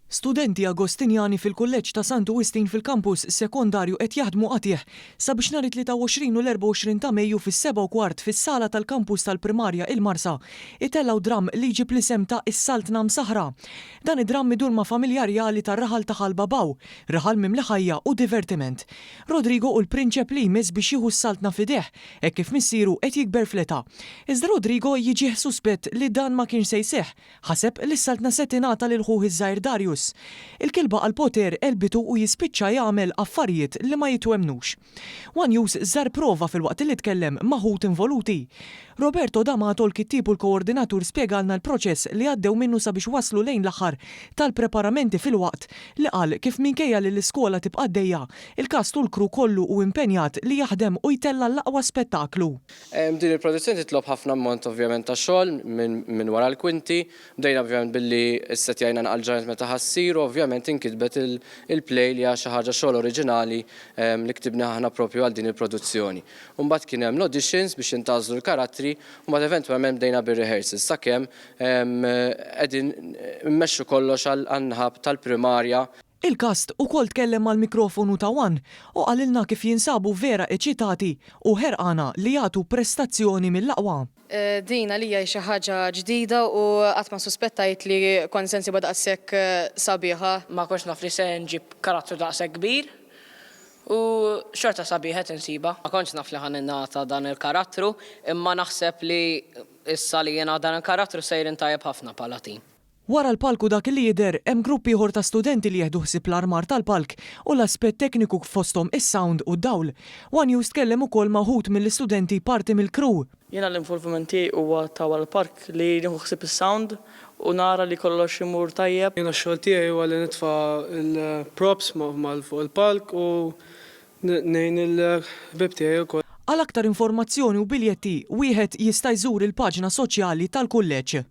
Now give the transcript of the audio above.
Studenti Agostinjani fil-Kulleġġ ta' Santu Wistin fil-kampus sekondarju qed jaħdmu qatigħ sabiex nhar it-23 u l-24 ta' Mejju fis-7:15 fis-sala tal-kampus tal-Primarja il-Marsa itellgħu dramm li jġib l-isem ta' Is-Saltna Msaħħra. Dan id-dramm idur ma' familja rjali tar-raħal ta' Ħal Babaw, raħal mimli ħajja u divertiment. Rodrigo hu l-prinċep li jmiss biex jieħu s-saltna f'idejh hekk kif missieru qed jikber fl-età. Iżda Rodrigo jiġih suspett li dan ma kienx se jseħħ Ħaseb li s-saltna se tingħata lil ħuh iż-żgħir Darius. Il-kilba għall-poter għelbitu u jispiċċa jagħmel affarijiet li ma jitwemmnux. One News żar prova filwaqt li tkellem ma' ħut involuti. Roberto D'Amato l-kittieb u l-koordinatur spjegalna l-proċess li għaddew minnu sabiex waslu lejn l-aħħar tal-preparamenti filwaqt li qal kif minkejja li l-iskola tibqa' għaddejja, il-cast u l-crew kollu hu impenjat li jaħdem u jtella' l-aqwa spettaklu. Din il-produzzjoni titlob ħafna ammont ovvjament ta' xogħol minn wara l-kwinti. Bdejna ovvjament billi ssettjajna naqal ġranet meta ħa ssir u ovvjament inkitbet il-play li hija xi ħaġa xogħol oriġinali li ktibnieh aħna propju għal din il-produzzjoni. U mbagħad kien hemm l-auditions biex jintgħażlu l-karattri u mbagħad eventwalment bdejna bir-rehearsals sakemm qegħdin immexxu kollox għan-naħa tal-primarja. Il-kast ukoll tkellem mal-mikrofonu ta' one u qalilna kif jinsabu vera eċitati u ħerqana li jagħtu prestazzjoni mill-aqwa. Din għalija hi xi ħaġa ġdida u qatt ma suspettajt li kont se nsibha daqshekk sabiħa. Ma kontx naf li se nġib karattru daqshekk kbir u xorta sabiħ qed insibha. Ma kontx naf li ħa ningħata dan il-karattru imma naħseb li issa li jiena dan il-karattru sejrin tajjeb ħafna bħala tim. Wara l-palk u dak li jidher, hemm grupp ieħor ta' studenti li jieħdu ħsieb l-armar tal-palk u l-aspett tekniku fosthom is-sound u d-dawl. One News tkellem ukoll ma' wħud mill-istudenti parti mill-crew. Jiena l-involviment tiegħi huwa ta' wara l-park li nieħu ħsieb is-sound u nara li kollox imur tajjeb. Jiena x-xogħol tiegħi huwa li nitfa' l-props fuq il-palk u ngħin il-ħbieb tiegħi wkoll. Għal aktar informazzjoni u biljetti, wieħed jista' jżur il-paġna soċjali tal-Kulleġġ.